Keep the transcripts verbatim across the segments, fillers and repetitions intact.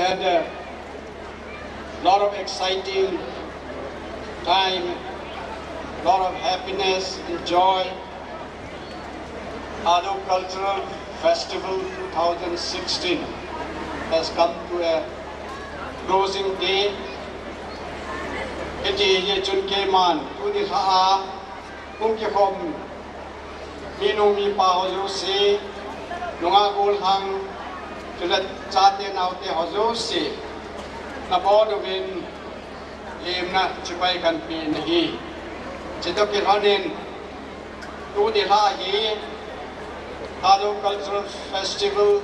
And a lot of exciting time, lot of happiness and joy. Thadou Cultural Festival two thousand sixteen has come to a closing day. Hiti hi chun keiman tuni lha a hung kikhom minu mipa ho jouse, nungah gollhang, chule chate naote ho jouse, nabonchauvin lemna chibai kahin pe ahi. Chutoh kilhonin, tuni lha hi Thadou Cultural Festival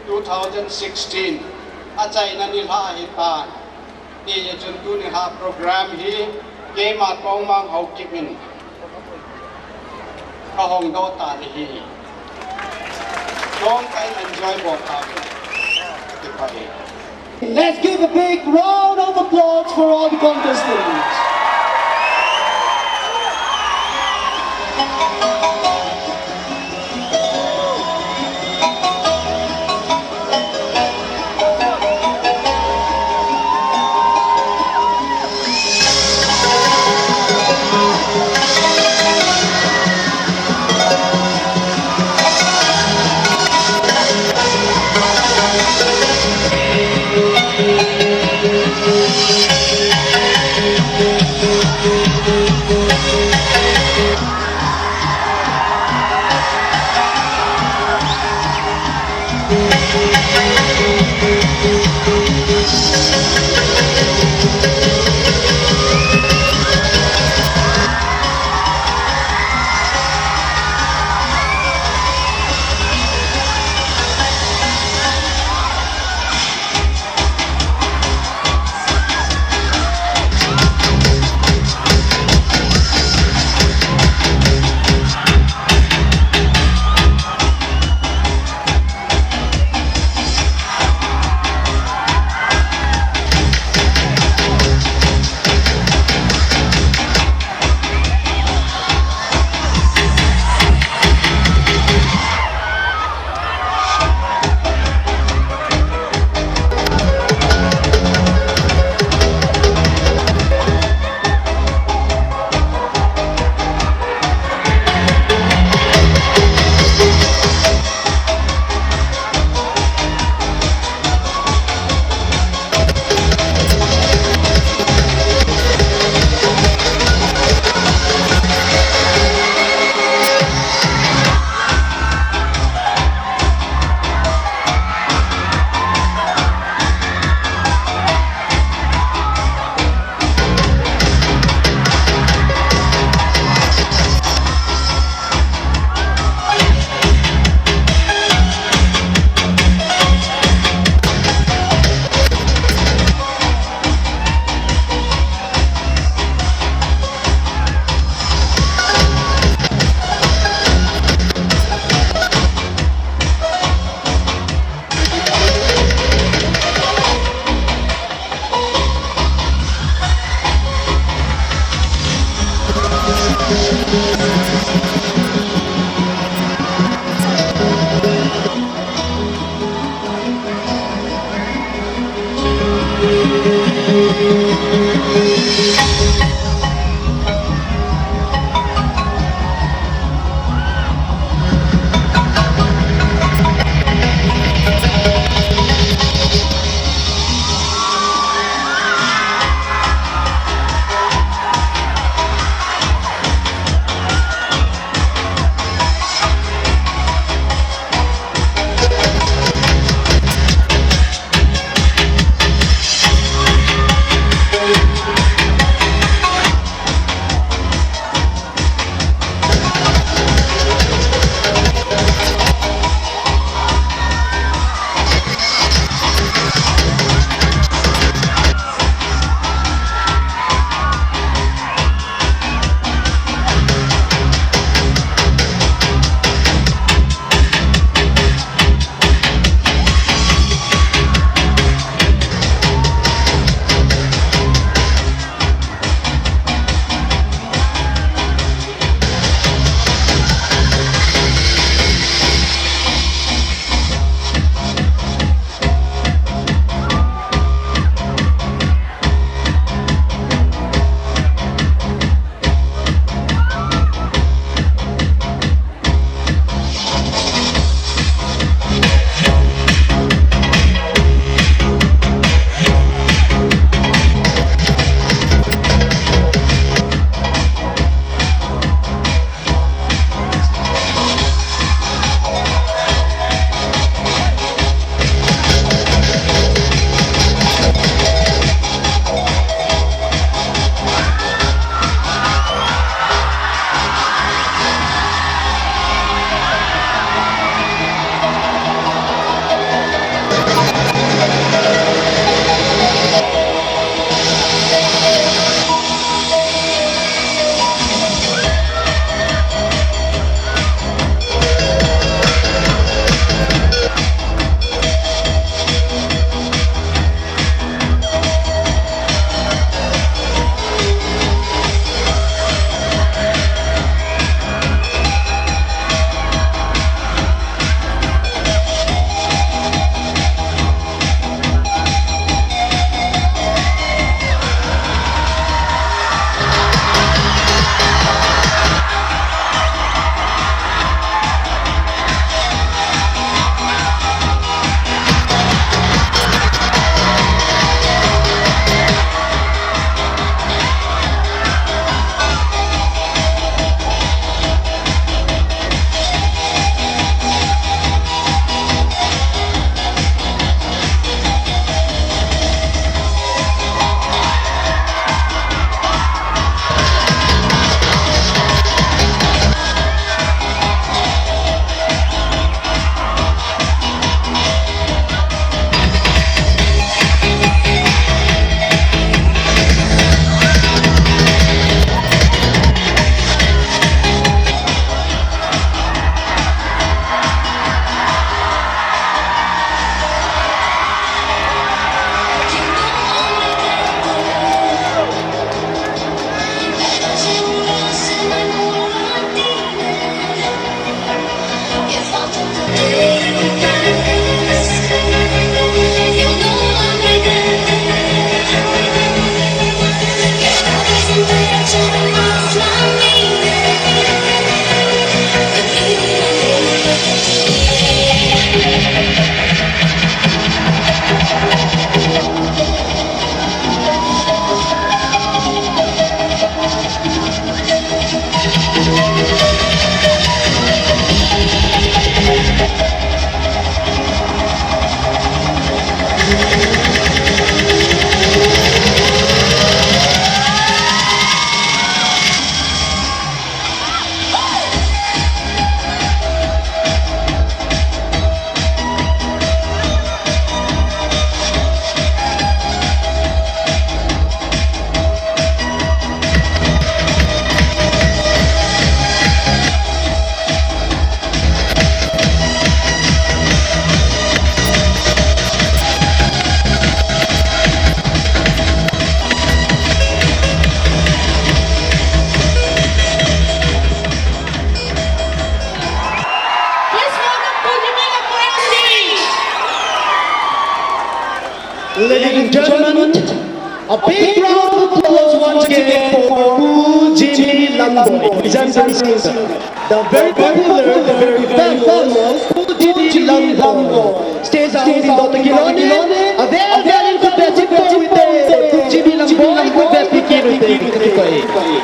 two thousand sixteen achaina ni lha ahitan. Hijeh chun tuni lha program hi keima Tongmang Haokip in kahong doh tan ahi. Tong kahin enjoy bol tauvin. Kipah e. Let's give a big round of applause for all the contestants. Big round of applause once again for Pu Jimmy Lamboi, Byzantine singer. The very popular, the very famous Pu Jimmy Lamboi. Stage a hung dingdoh tah kilou in, a very, very good best in Pu Jimmy Lamboi, good best in Pu Jimmy Lamboi.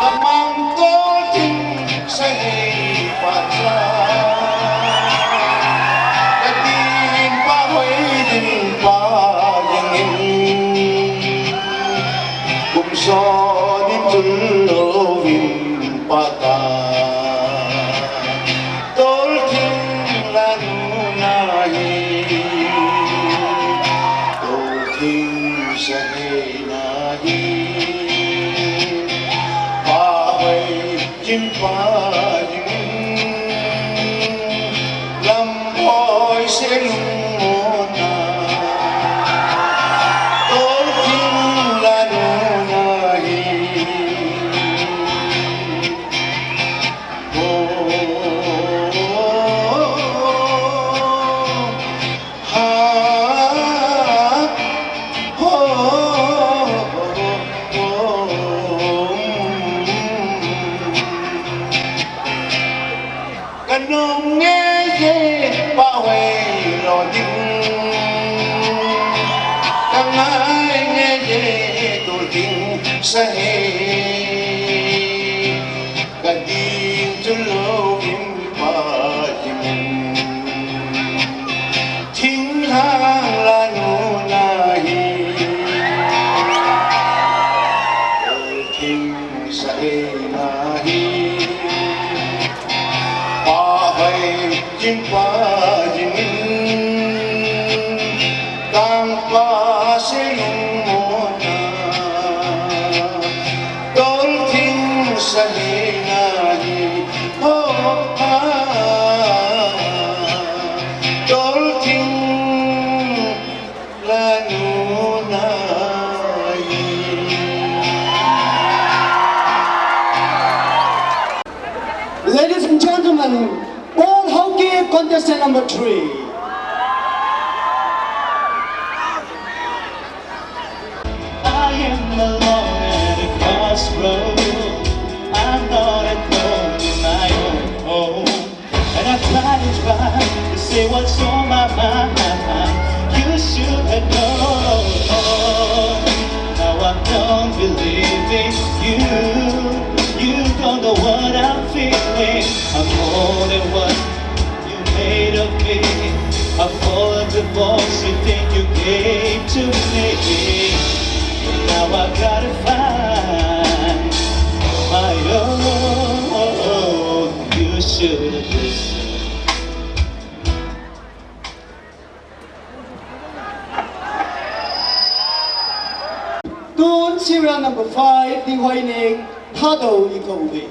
Amang ko ting sa hei pa cha. Ka din pa hoi din pa ding in. Kum so din tun lo vin pa ta. Tol ting la nu na hi. Tol ting sa hei na hi. Pa hoi Jing pa jing, lam hoi se lung mo na. Tol ting la nu na hi. Oh, oh, oh, oh. Ha, ho, ho, ho, ho. Ka nung nge ye pa hoi lo ding. Ka ngai nge ye tul ding sa he. Ka ding chu lo vin pa ding. Thinglhang la nu na hi. Thing sa he na hi. Pa hoi jing pa jing in. Tang pa se lung mo na. Tol ting sa he na hi, ho ha. Tol ting la nu na hi. Ladies and gentlemen, Paul Haokip, contestant number three. I am alone at a crossroad. I'm not at home in my own home. And I try to try to say what's on my mind. You should have known. Now I don't believe in you. You don't know what I'm feeling. I'm more than what you made of me. I fall at the voice you think you gave to me. Now I gotta find my own. You should have listened. Tun serial number five, Dinghoineng, Thadou i kou ve.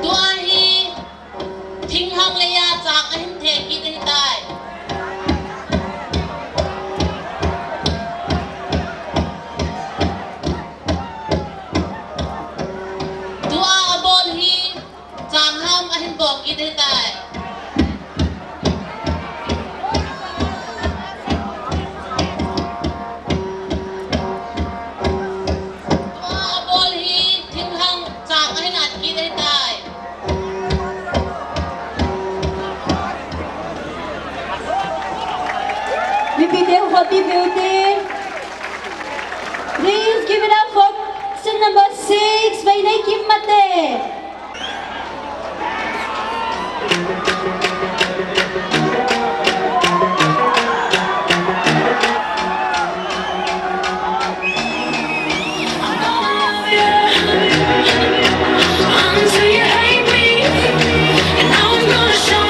Tua hi thinglhang leiya chang ahin the kit ahitai. Tua abol hi chang ham ahin bol kit ahitai. Tua abol hi thinglhang chang ahin at kit ahitai. Mipite ho, Khoti Beauty. Please give it up for contestant number six, Veinei Kimmate. Until you hate me, and I'm gonna show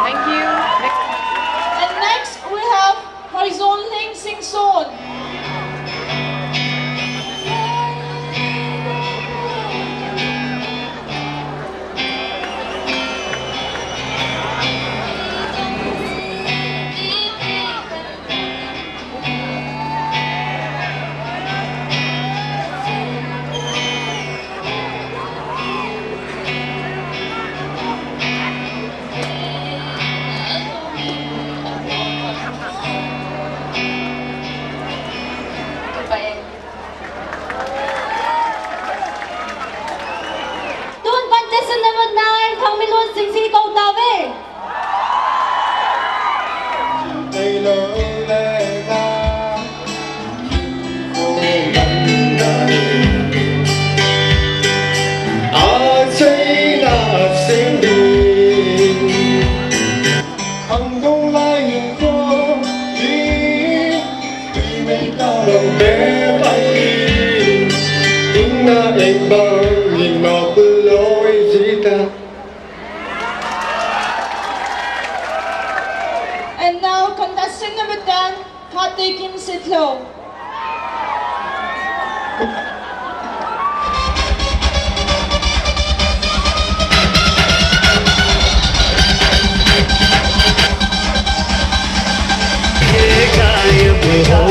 Thank you. And next we have Horizon Heng Singson. Tun contestant number nine, Thangminlun Singsi kou tauve. And now, contestant number ten, Khatekim Sitlhou. ये गायब हो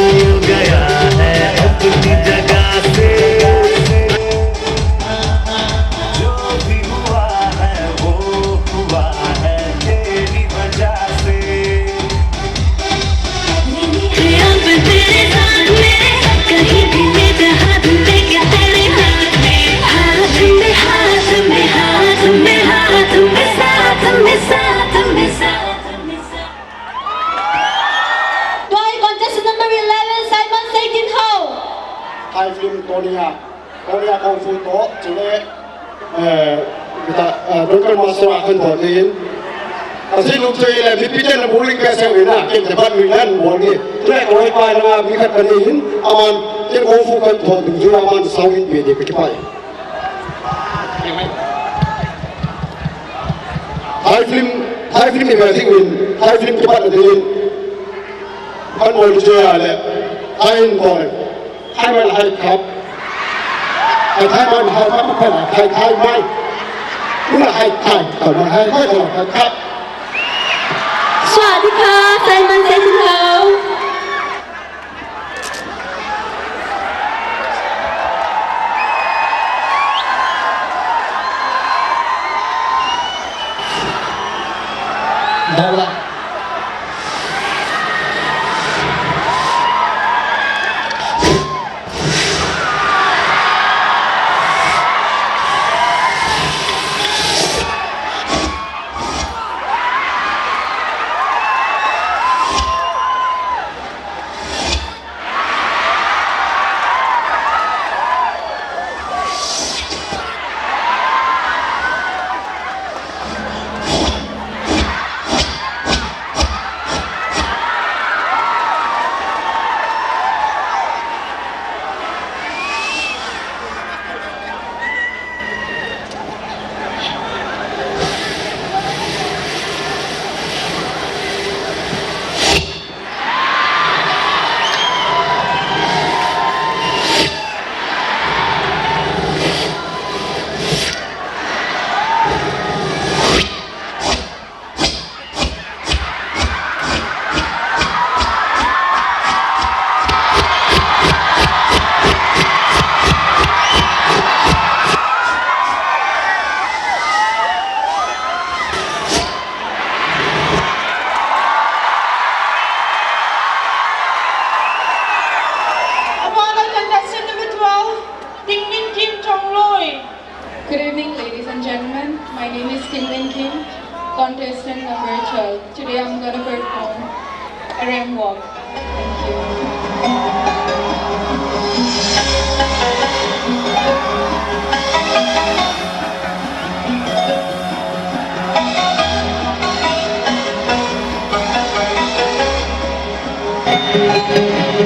गया है अपनी जगह से। जो भी हुआ है वो हुआ है तेरी वजह से। यहाँ पे तेरे साथ में, कहीं भी मैं जहाँ भी मैं, क्या तेरे हाथ में, हाथ में, हाथ में, हाथ में, हाथ में, साथ में, साथ में, साथ में, साथ में। Tua hi contestant number eleven, Simon Seitinhou. Thai film Korea, Korea Kung Fu toh, chule, eh, kita, eh, Drunken Master a kan toh din. Asi lung chule, mipi ten na bowling peh seng ina, ken te bat mi nan bol ni. Chule koi pa na mi khat kani hin, aman, ken Kung Fu kan toh, dungjuiya aman, sao in pe de, kipai. Thai film, Thai film ni ba thing in, Thai film kipat na ding in. Kan bol je ale, Thai in bol. Thai mai Thai kap. Thai, Thai mai Thai kap, Thai, Thai, Thai mai. Una Thai, Thai, Thai mai Thai, Thai, Thai kap. สวัสดีค่ะ Simon Seitinhou. Contestant number twelve, Tingminkim Chongloi. Good evening, ladies and gentlemen. My name is Tingminkim, contestant number twelve. Today I'm gonna perform a ramp walk. Thank you.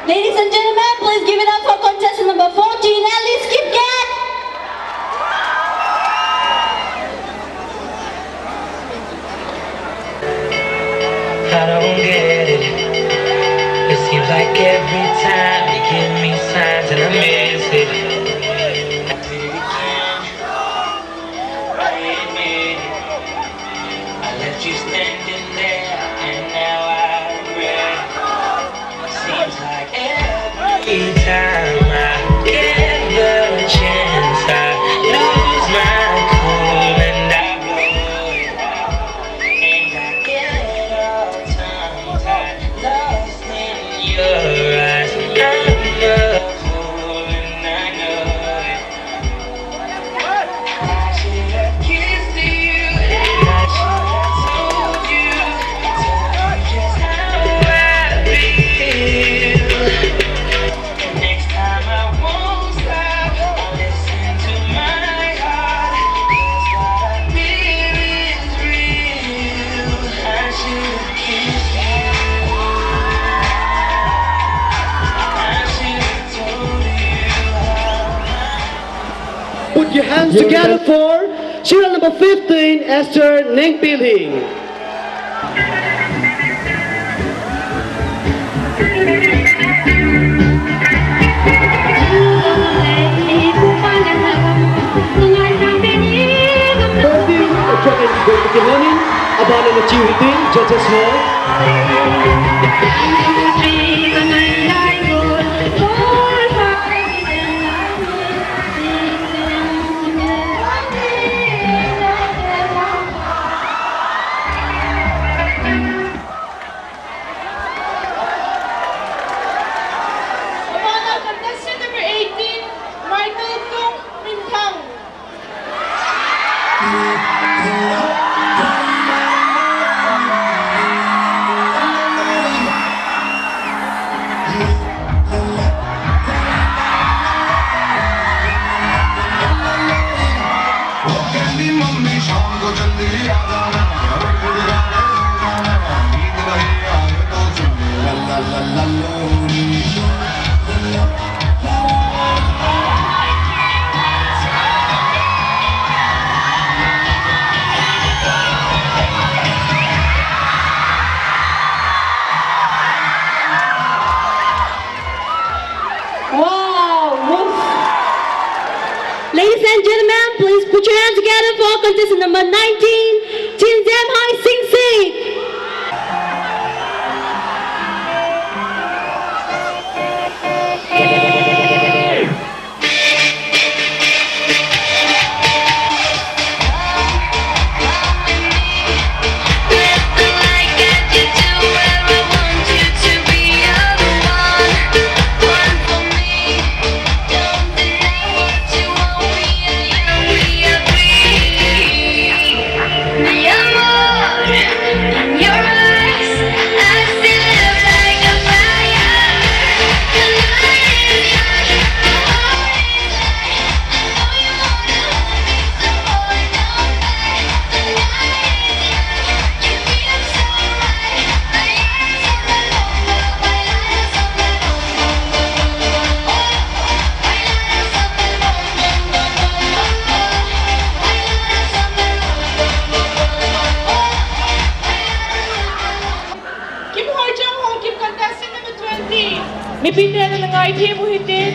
Ladies and gentlemen, please give it up for contestant number fourteen, Alice Kipgen. I don't get it. It seems like every time you give me signs and I miss it. I left you standing there and now I regret it. Seems like every time I get the chance, I lose my cool and I blow it. And I get all tongue-tied, lost in your eyes. I'm a fool and I know it. I should have kissed you. I should have told you. Tell me just how I feel. Next time I won't stop. I'll listen to my heart. 'Cause what I feel is real. I should have kissed you. I should have told you. Put your hands together for serial number fifteen, Esther Nengpiling. Fourteen, Joaquin Gomez Kihonin, abana na chiu hitin, judges ho. Abana contestant number eighteen, Michael Tung Minthang. Wow, woof. Ladies and gentlemen, please put your hands together for contestant number nineteen, Chin Zem Hai Sing Sit. Mipite nana ngaithei u hitin.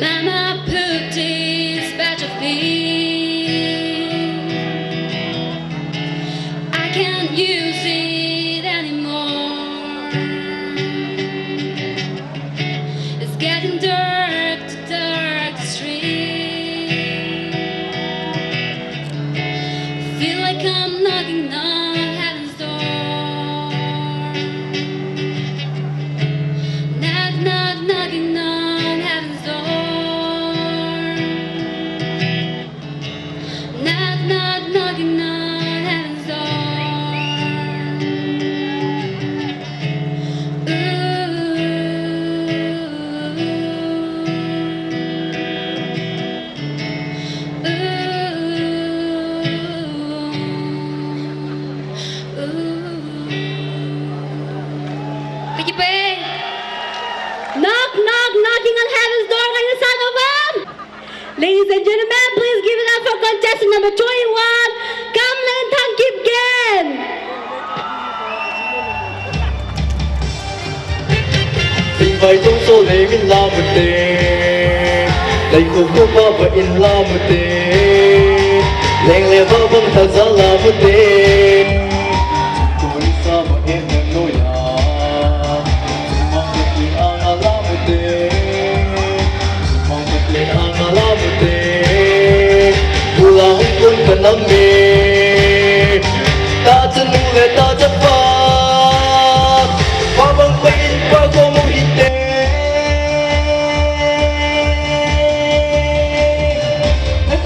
Mama put this batch of me. I can't use it anymore. It's getting dark, too dark to sleep. Feel like I'm knocking on heaven's door. Knock, knock, knocking on heaven's door. Knock, knock, knocking on heaven's door. Ooh, ooh, ooh. Knock, knock, knocking on heaven's door, ngainsah nom am? Ladies and gentlemen, please give it up for contestant number twenty-one, Kamlen Thangkipgen. Singvai tong so le min la mute, lai khu khu pa ba in la mute, leng le ba bang tha za la mute. Koi sa ba em em no ya, mang te ki ang la mute. Mong te ang la mute. Bula hung kun ka nam me. Ta chanu le ta chapa. Pa bang pa in pa ko mu hite.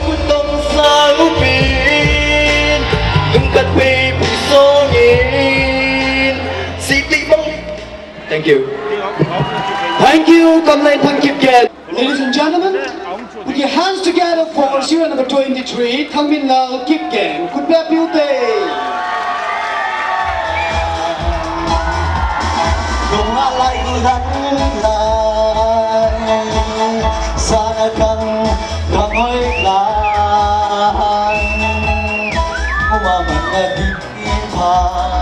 Kun tom sa mu pin. Lung kat pe pu song in. Si ti mong. Thank you. Thank you, Kamlen Thangkipgen. Ladies and gentlemen, put your hands together for serial number twenty-three, Thangminlal Kipgen. Khut beng piu te. Nunga lai lan lai, sana kang kang hoi lai. Uma man na di phan.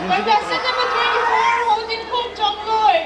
Contestant number twenty-four, Hotin Pum Chongloi.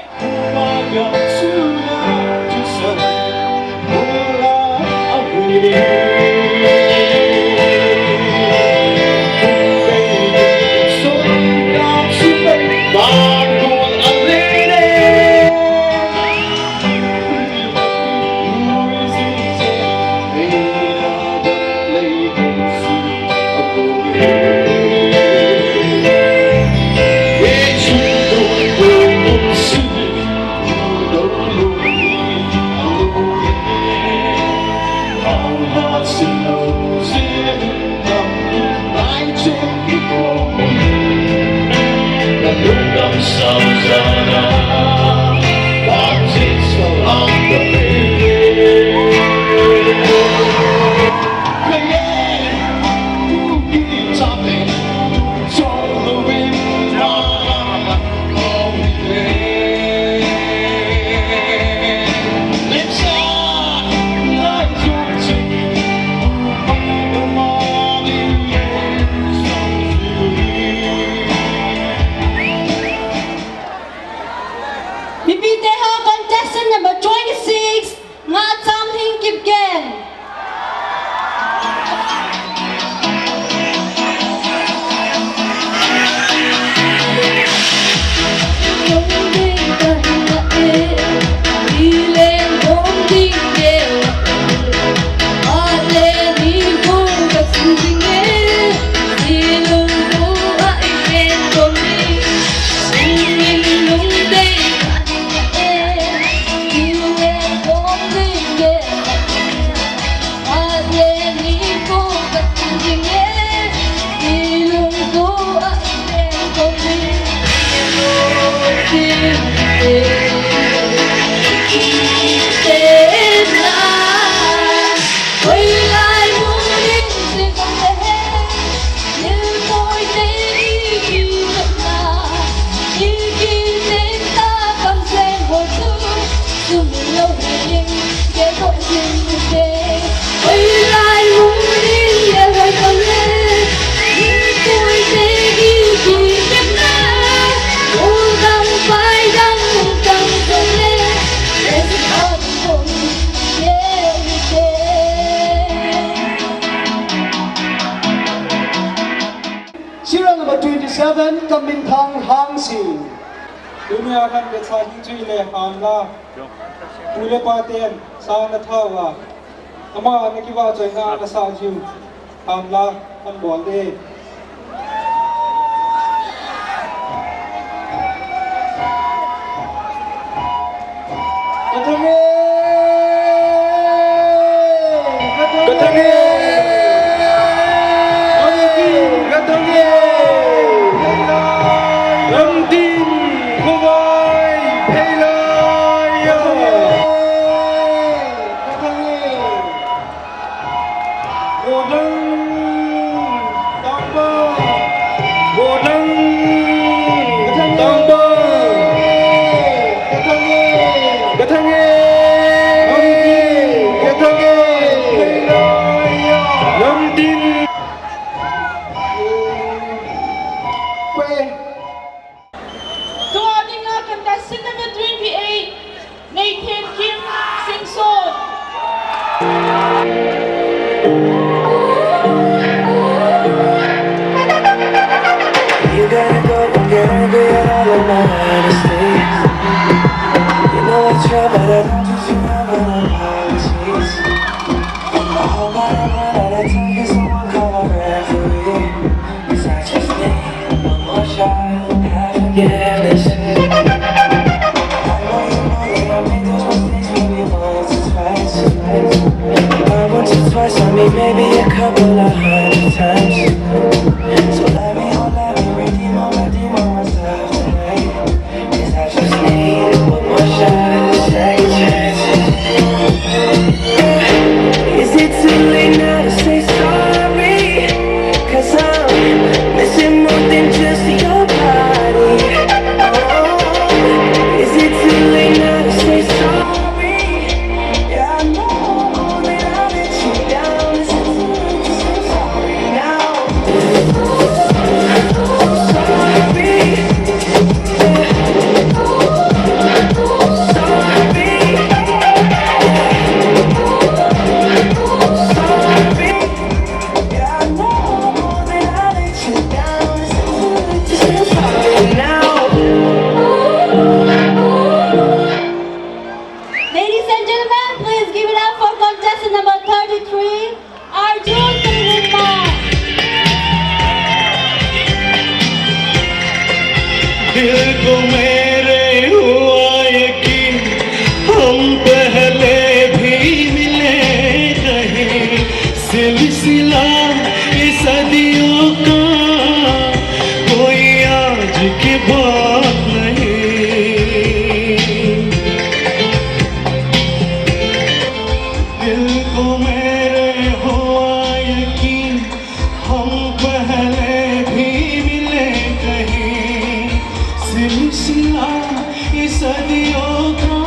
Serial number twenty-seven, Kaminthang Hangsing. Tunia kan kichat ding chu ile Hanla. Pu le pa ten sang na thau a. Ama na kivahchoina na sa jiu. Hanla, an bol de. Ka thang e! Ka thang e! Ka thang e! Lamtin khovai phei lai a. Ka thang e! Godang Tangba. Godang Tangba. Ka thang e. Ka thang e. Lamtin. Tua dinga contestant number twenty-eight, Nathan Kim Singson. You gotta go and get angry at all of my honesty. You know I try, but I don't do you have an apologies. I hope I don't run out of time, 'cause someone call my referee. 'Cause I just need one more shot at forgiveness. I know you know that I made those mistakes maybe once or twice. Not once or twice, I mean maybe a couple of hundred times. So let me, oh, let me redeem, I'ma redeem myself tonight. 'Cause I just need one more shot, a second chance. Is it too late now to say sorry? 'Cause I'm missing more than just your body. Oh, is it too late now to say sorry? Yeah, I know that I let you down. Is it too late to say sorry now? Sorry. Ladies and gentlemen, please give it up for contestant number thirty-three, Arjun Singh. दिल को मेरे हुआ यकीन, हम पहले भी मिले कहीं। सिलसिला ये सदियों का, कोई आज की बात नहीं। दिल को मेरे हुआ यकीन, हम पहले भी मिले कहीं। सिलसिला ये सदियों का,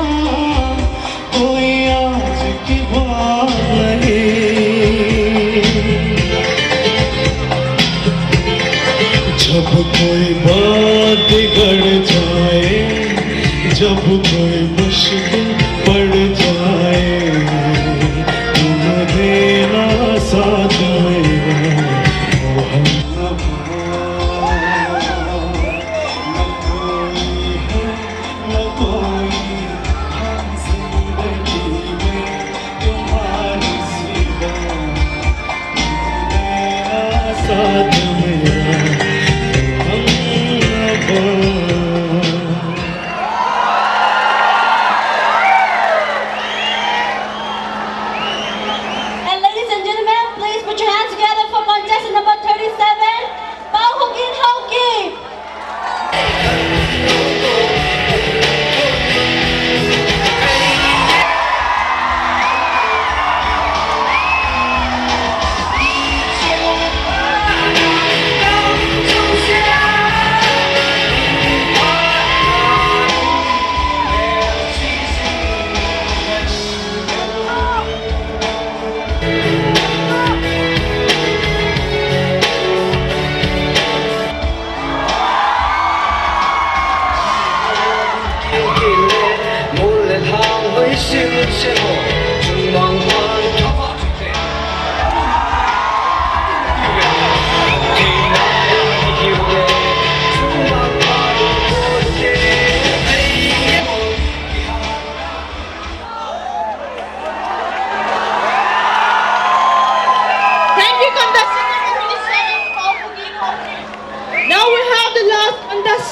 कोई आज की बात नहीं। जब कोई बात बिगड़ जाए, जब कोई मुश्किल पड़ जाए, तुम देना साथ मेरा, मोहब्बत। न कोई है, न कोई हम जिंदगी में तुम्हारे सिवा, तुम देना साथ मेरा, मोहब्बत। And ladies and gentlemen, please put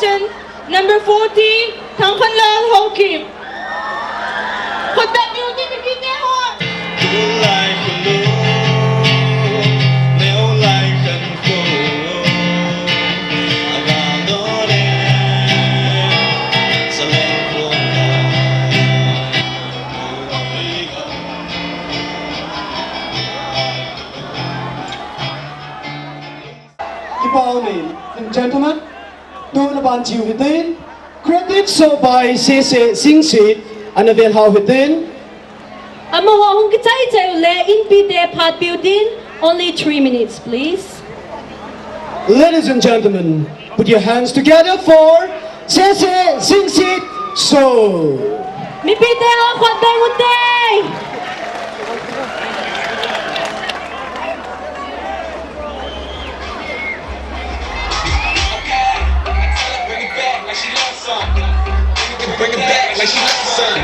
Number forty, Thangkhanlal Haokip. Khut beng u hite, mipite ho. Kipah e, ladies and gentlemen. Tun aban chu hitin, credit show by Sese Singsit, ana vel hau hitin. Amaho hung kichai chai uleh inpi te phat piu din, only three minutes, please. Ladies and gentlemen, put your hands together for Sese Singsit Show. Mipite ho, khut beng u hite. Bring it back like she loves some. Bring it back like she loves some.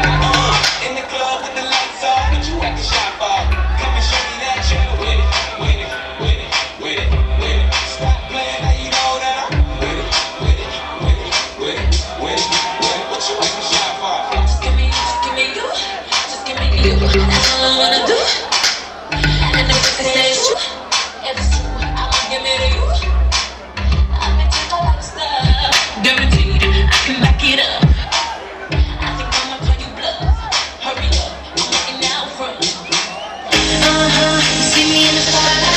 In the club with the lights off, but you at the shop off. Come and show me that you with it, with it, with it, with it, with it. Stop playing, now you know that I'm with it, with it, with it, with it, with it, with it. What you at the shop off? Just give me, just give me you. Just give me you. That's all I wanna do. And the pussy says true. If it's true, I'ma give it to you. Guaranteed, I can back it up. I think I'ma call you bluff. Hurry up, I'm walking out front. Uh-huh, you see me in the spotlight.